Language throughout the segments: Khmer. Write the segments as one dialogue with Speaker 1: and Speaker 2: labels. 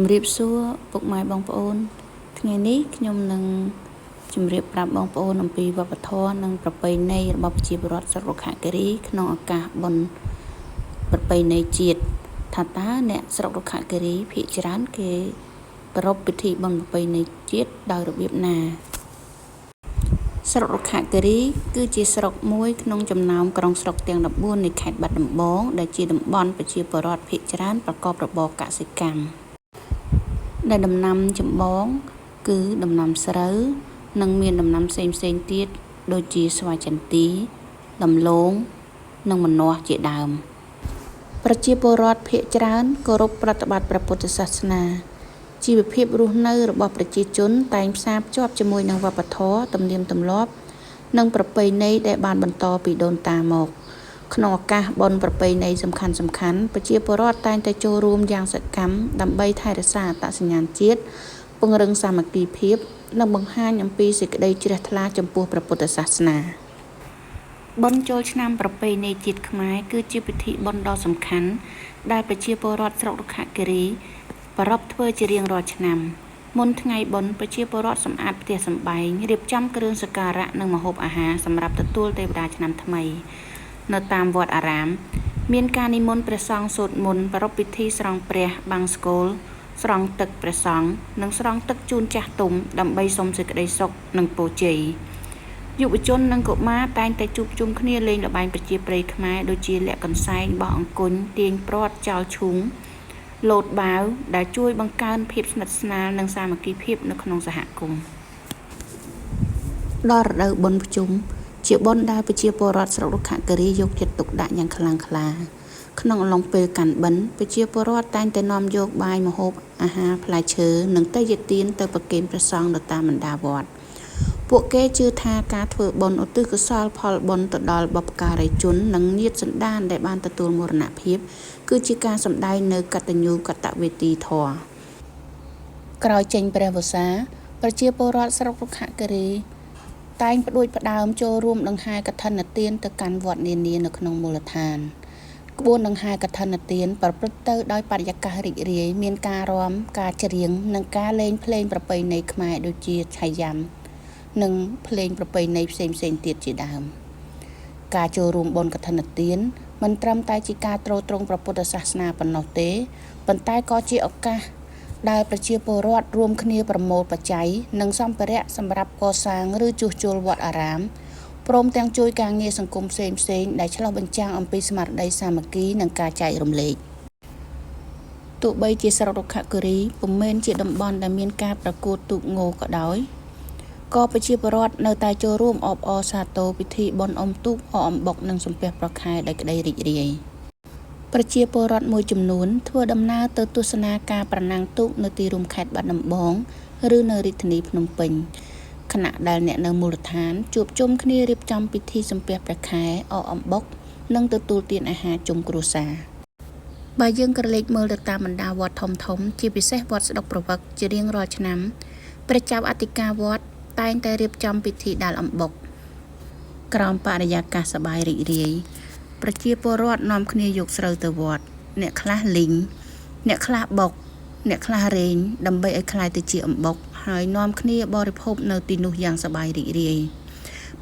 Speaker 1: ជំរាបសួរពុកម៉ែបងប្អូនថ្ងៃនេះខ្ញុំនឹងជម្រាបប្រាប់បងប្អូនអំពីវប្បធម៌និងប្រពៃណីរបស់ប្រជាពលរដ្ឋស្រុករុក្ខគិរីក្នុងឱកាសបុណ្យប្រពៃណីជាតិថាតើអ្នកស្រុករុក្ខគិរីភាគច្រើនគេប្រារព្ធពិធីបុណ្យប្រពៃណីជាតិដោយរបៀបណាស្រុករុក្ខគិរីគឺជាស្រុកមួយក្នុងចំណោមក្រុងស្រុកទាំង14នៃខេត្តបាត់ដំបងដែលជាតំបន់ប្រជាពលរដ្ឋភាគច្រើនប្រកបរបរកសិកម្មដែលដំណាំចម្បងគឺដំណាំស្រូវនិងមានដំណាំផ្សេងផ្សេងទៀតដូចជាស្វាយចន្ទីដំឡូងនិងម្នាស់ជាដើមប្រជាពលរដ្ឋភាគច្រើនគោរពប្រតិបត្តិព្រះពុទ្ធសាសនាជីវភាពរស់នៅរបស់ប្រជាជនតែងផ្សារភ្ជាប់ជាមួយនឹងវប្បធម៌ទំនៀមទម្លាប់និងប្រពៃណីដែលបានបន្តពីដូនតាមកក្នុងឱកាសបុណ្យប្រពៃណីសំខាន់ៗប្រជាពលរដ្ឋតែងតែចូលរួមយ៉ាងសកម្មដើម្បីថែរក្សាអត្តសញ្ញាណជាតិពង្រឹងសាមគ្គីភាពនិងបង្ហាញអំពីសេចក្តីជ្រះថ្លាចំពោះព្រះពុទ្ធសាសនាបុណ្យចូលឆ្នាំប្រពៃណីជាតិខ្មែរគឺជាពិធីបុណ្យដ៏សំខាន់ដែលប្រជាពលរដ្ឋស្រុករុក្ខគិរីប្រារព្ធធ្វើជារៀងរាល់ឆ្នាំមុនថ្ងៃបុណ្យប្រជាពលរដ្ឋសម្អាតផ្ទះសម្បែងរៀបចំគ្រឿងសក្ការៈនិងម្ហូបអាហារសម្រាប់ទទួលទេវតាឆ្នាំថ្មីនៅតាមវត្តអារាមមានការនិមន្តព្រះសង្ឃសូត្រមន្តប្រារព្ធពិធីស្រង់ព្រះបង្សុកូលស្រង់ទឹកព្រះសង្ឃនិងស្រង់ទឹកជូនចាស់ទុំដើម្បីសុំសេចក្តីសុខនិងពរជ័យយុវជននិងកុមារតែងតែជួបជុំគ្នាលេងល្បែងប្រជាប្រិយខ្មែរដូចជាលាក់កន្សែងបោះអង្គញ់ទាញព្រ័ត្រចោលឈូងលោតបាវដែលជួយបង្កើនភាពស្និទ្ធស្នាលនិងសាមគ្គីភាពនៅក្នុងសហគមន៍ដល់រដូវបុណ្យភ្ជុំជាបុណ្យដែលប្រជាពលរដ្ឋស្រុករុក្ខគិរីយកចិត្តទុកដាក់យ៉ាងខ្លាំងក្លាក្នុងអំឡុងពេលកាន់បិណ្ឌប្រជាពលរដ្ឋតែងតែនាំយកបាយម្ហូបអាហារផ្លែឈើនិងទេយ្យទានទៅប្រគេនព្រះសង្ឃនៅតាមបណ្ដាវត្តពួកគេជឿថាការធ្វើបុណ្យឧទ្ទិសកុសលផលបុណ្យទៅដល់បុព្វការីជននិងញាតិសន្តានដែលបានទទួលមរណភាពគឺជាការសម្ដែងនូវកតញ្ញូកតវេទីធម៌ក្រោយចេញព្រះវស្សាប្រជាពលរដ្ឋស្រុករុក្ខគិរីតែងផ្ដួចផ្ដើមចូលរួមដង្ហែកឋិនទានទៅកាន់វត្តនានានៅក្នុងមូលដ្ឋានក្បួនដង្ហែកឋិនទានប្រព្រឹត្តទៅដោយបរិយាកាសរីករាយមានការរាំការច្រៀងនិងការលេងភ្លេងប្រពៃណីខ្មែរដូចជាឆៃយ៉ាំនិងភ្លេងប្រពៃណីផ្សេងៗទៀតជាដើមការចូលរួមបុណ្យកឋិនទានមិនត្រឹមតែជាការទ្រទ្រង់ព្រះពុទ្ធសាសនាប៉ុណ្ណោះទេប៉ុន្តែក៏ជាឱកាសដែលប្រជាពលរដ្ឋរួមគ្នាប្រមូលបច្ច័យនិងសម្ភារៈសម្រាប់កសាងឬជួសជុលវត្តអារាមព្រមទាំងជួយការងារសង្គមផ្សេងៗដែលឆ្លុះបញ្ចាំងអំពីស្មារតីសាមគ្គីនិងការចែករំលែកទោះបីជាស្រុករុក្ខគិរីពុំមែនជាតំបន់ដែលមានការប្រកួតទូកងក៏ដោយក៏ប្រជាពលរដ្ឋនៅតែចូលរួមអបអរសាទរពិធីបុណ្យអុំទូកអកអំបុកនិងសំពះព្រះខែដោយក្តីរីករាយប្រជាពលរដ្ឋមួយចំនួនធ្វើដំណើរទៅទស្សនាការប្រណាំងទូកនៅទីរួមខេត្តបាត់ដំបងឬនៅរាជធានីភ្នំពេញខណៈដែលអ្នកនៅមូលដ្ឋានជួបជុំគ្នារៀបចំពិធីសំពះព្រះខែអកអំបុកនិងទទួលទានអាហារជុំគ្រួសារបើយើងក្រឡេកមើលទៅតាមបណ្ដាវត្តធំៗជាពិសេសវត្តស្ដុកប្រវឹកជារៀងរាល់ឆ្នាំព្រះចៅអធិការវត្តតែងតែរៀបចំពិធីដាល់អំបុកក្រោមបរិយាកាសសប្បាយរីករាយប្រជាពលរដ្ឋនាំគ្នាយកស្រូវទៅវត្តអ្នកខ្លះលីងអ្នកខ្លះបុកអ្នកខ្លះរែងដើម្បីឲ្យក្លាយទៅជាអំបុកហើយនាំគ្នាបរិភោគនៅទីនោះយ៉ាងសប្បាយរីករាយ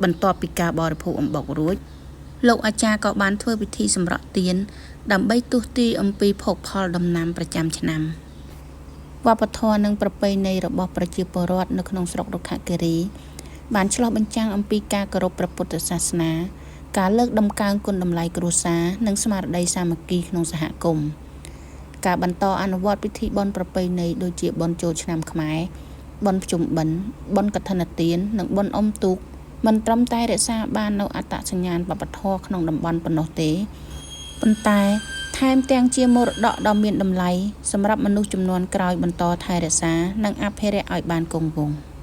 Speaker 1: បន្ទាប់ពីការបរិភោគអំបុករួចលោកអាចារ្យក៏បានធ្វើពិធីសម្រក់ទានដើម្បីទស្សន៍ទាយអំពីភោគផលដំណាំប្រចាំឆ្នាំវប្បធម៌និងប្រពៃណីរបស់ប្រជាពលរដ្ឋនៅក្នុងស្រុករុក្ខគិរីបានឆ្លុះបញ្ចាំងអំពីការគោរពព្រះពុទ្ធសាសនាការលើកតម្កើងគុណតម្លៃគ្រួសារនិងស្មារតីសាមគ្គីក្នុងសហគមន៍ការបន្តអនុវត្តពិធីបុណ្យប្រពៃណីដូចជាបុណ្យចូលឆ្នាំខ្មែរបុណ្យភ្ជុំបិណ្ឌបុណ្យកឋិនទាននិងបុណ្យអុំទូកមិនត្រឹមតែរក្សាបាននូវអត្តសញ្ញាណវប្បធម៌ក្នុងតំបន់ប៉ុណ្ណោះទេប៉ុន្តែថែមទាំងជាមរតកដ៏មានតម្លៃសម្រាប់មនុស្សជំនាន់ក្រោយបន្តថែរក្សានិងអភិរក្សឲ្យបានគង់វង្ស។